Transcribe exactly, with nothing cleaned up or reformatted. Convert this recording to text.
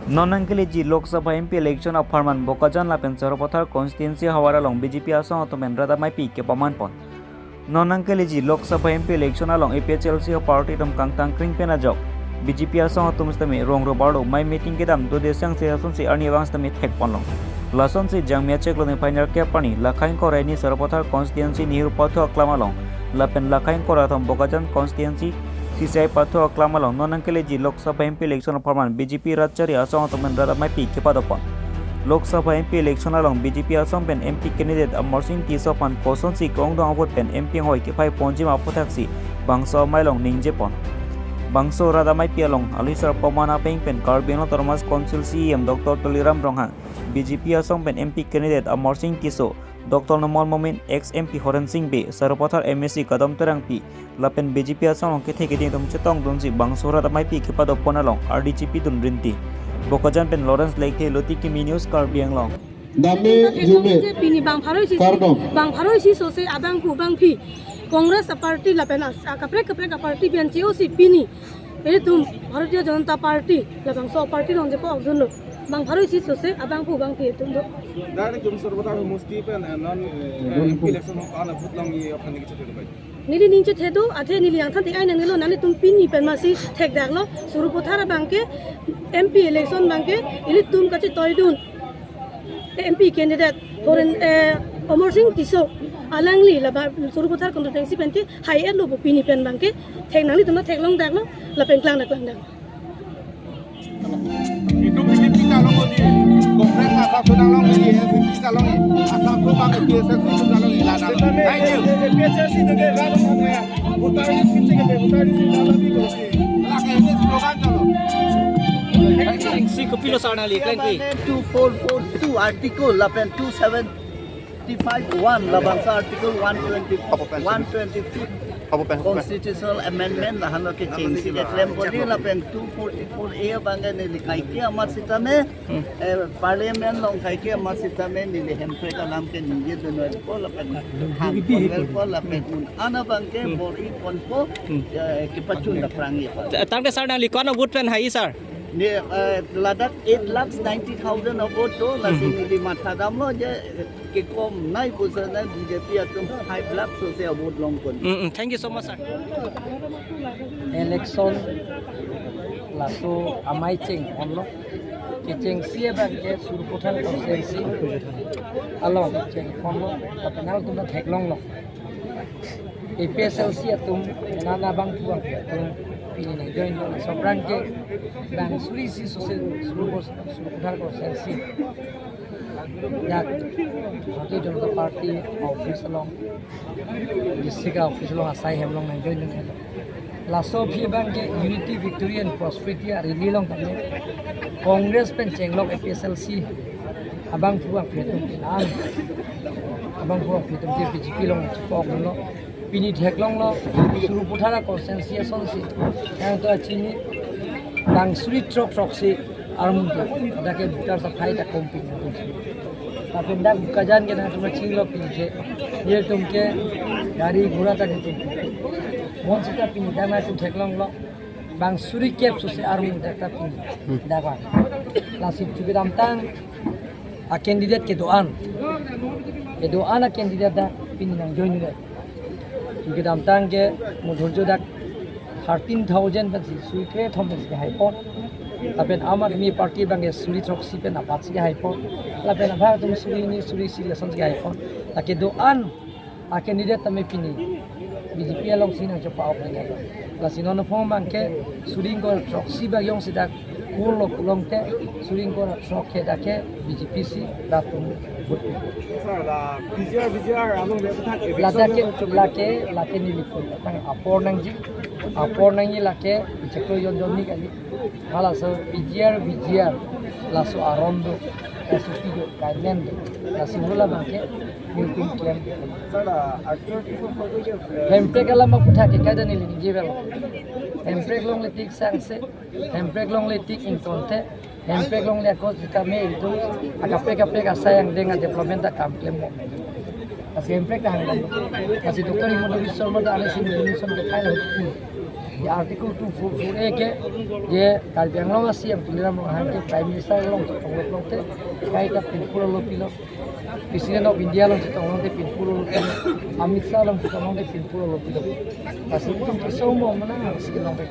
Non nangkeleji Lok Sabha M P election apharman Bokajan lapen Sarupathar constituency havar along B J P asong atum pen rat amaipi kepaman pon. Non nangkeleji Lok Sabha M P election along A P H L C party atum kangtang kring pen ajok B J P asong atum sitame rong robar lo mai meeting kedam dode sangse asonsi arni abang sitame thek ponlong. Lasonsi Jangmi achiklo niphai nerkep arni lakha ingkoi ra hini Sarupathar constituency Nehru Pathu aklam along lapen lakha ingkoi ra kethom Bokajan constituency C C I Pathu aklam along non nangkeleji Lok Sabha M P election apharman B J P rat chari asong atum pen rat amaipi kepadopon. Lok Sabha M P election along B J P asong pen M P candidate Amarsing Tisso aphan kosonsi ke-ongdung avote pen M P anghoi kephai ponji ma aputhaksi bangso amei along ningjepon. Bangso rat amaipi along aluisar paman apeng pen Karbi Anglong Autonomous Council C E M Doctor Tuliram Ronghang, B J P asong pen M P candidate Amarsing Tisso, Doctor Numal Momin, ex M P Horen Sing Bey, Sarupathar M A C Kadom Terangpi, lapen B J P asong along kethe keding atum chetongdunsi bangso rat amaipi kepadopon along ardi chipidun rinti. Bokajan pen Lawrence Lekthe, Loti Kimi News, Karbi Anglong. Dame jume. Pini bang pharo isi, kardom, bang pharo isi sose abangphu bangphi Congress a party lapen as-, a kaprek kaprek a party pen che-osi pini ilitum Bharatiya Janata Party labangso party along jepo akdun lo. Bang pharo isi sose abangphu bangphi atum do. Direct jum Sarupathar musti pen, eh, non, eh, hmm, M P election ho kana vote long ye aphan ni kichhe do bai. Neli ning chethe do, athe neli yang than thek ai nanglo, nanglitum pini pen masi thekdak lo, Sarupathar abangke M P election abangke ilitum kachetoidun M P candidate Horen, eh, Amarsing Tisso alangli laba Sarupathar constituency penke hai-et lo pu pini pen abangke thek nanglitum theklongdak lo, lapen klangdak klangdak. Itum B J P kalong odi, Congress asap sodang long odi, N C P kalong odi, asap sodang odi, A P H L C kalong odi, lana. Thank you. A P H L C ke kan mo ya. Voter list kiche ke voter list lana bhi ko. Lake ini slogan chalo. Sing si kopilo sar nangli, kleng pi. Two four four two article lapen two seven five one labangso article one twenty, apa pen? One twenty-fifth apa pen? Apa pen? Constitutional amendment lahenlo kechengsi keklem pon lapen two forty-four A abangke neli kaike amat sitame, hmm, eh, parliament along kaike amat sitame neli hemprek alam ke ningje dunoi po lapen hang ponvel po lapen un-an abangke, hmm, bor-i ponpo, hmm, eh, kepachun daprangi po. Ta-, tangte sar nangli ko-an a vote pen hai sar? Ne, eh, ladak eight lakhs ninety thousand a vote do, lasi, hmm, neli matha damlo je, eh, kekom nai pusa nai B J P atum five lakhs sose a vote long pon. Mm, mm. Thank you so much, sir. Election laso amei cheng ponlo. Kechengsi abangke Sarupathar constituency along cheng ponlo. Lapen nangtum ta theklonglo. A P H L C atum, nana bangphu bangphi atum pini nangjoin lo. Laso aphrang ke bang suri isi sose Saru-, Sarupathar constituency dak Bharatiya Janata Party office along, district office along asai hem along nangjoin lo. Laso aphi abangke Unity, Victory and Prosperity a rally along tame Congress pen chenglok A P H L C abangphu bangphi atum pini an, abangphu bangphi atum ke B J P along chepok lo. Pini theklonglo, Sarupathar constituency asonsi, yang to achini, bang suri throk throksi armung do, dak ke voter aphai ta kompik. Lapen dak Bokajan ke nangtum chinglo pini ke, nelitum ke gari ghora ta nelitum. Bon sita pini dak nangtum theklonglo, bang suri kep sose armung dak ta pini. Hmm. Dak bang. Lasi chukidamtang a candidate kedo-an. Kedo-an a candidate dak pini nangjoin lo. Chukidamtang ke mo dhorjo dak thirteen thousand pensi suri krethom pensi hai pon. Lapen Aam Aadmi Party abangke suri throksi pen apatsi hai pon. Lapen abang atum suri hini suri isi lasonsi hai pon. Lake do-an a candidate tame pini B J P alongsi nangchopa-ok nangji. Lasi non aphong abangke suri ingkoi throksi bak jongsi dak kurlo pulote suri ingkoi throksi dak ke B J P si latum vote. Sir, la P G R, V G R along le pathak eviction lake, le pathak lake, lake neli pun tang apor nangji, apor nangji lake, cheklo jon jon ni kali. Halaso P G R, V G R, laso aron do, S O P do, guideline do, laso hula abangke, nelitum klem. Sir, la, actor Tisso photo ke, eh, hemprek alam aputhak ke kaida neli ningje belo. Hemprek longle tik sangse, hemprek longle tik ingtonte, hemprek longle ako sitame itum, akaprek kaprek asai angdeng a development ta kam klem mo. Lasi hemprek ta hangdam. Lasi Doctor Himanta Biswa Sarma ta ale si mission ke file. Article two four four A ke, je Karbi Anglong a C M Tuliram Ronghang ke Prime Minister along chetong longte, kaita pinpur lo pilo. President of India along chetong longte pinpur lo pilo. Amit Shah along chetong longte pinpur lo pilo. Lasi itum kesombo mana si longte.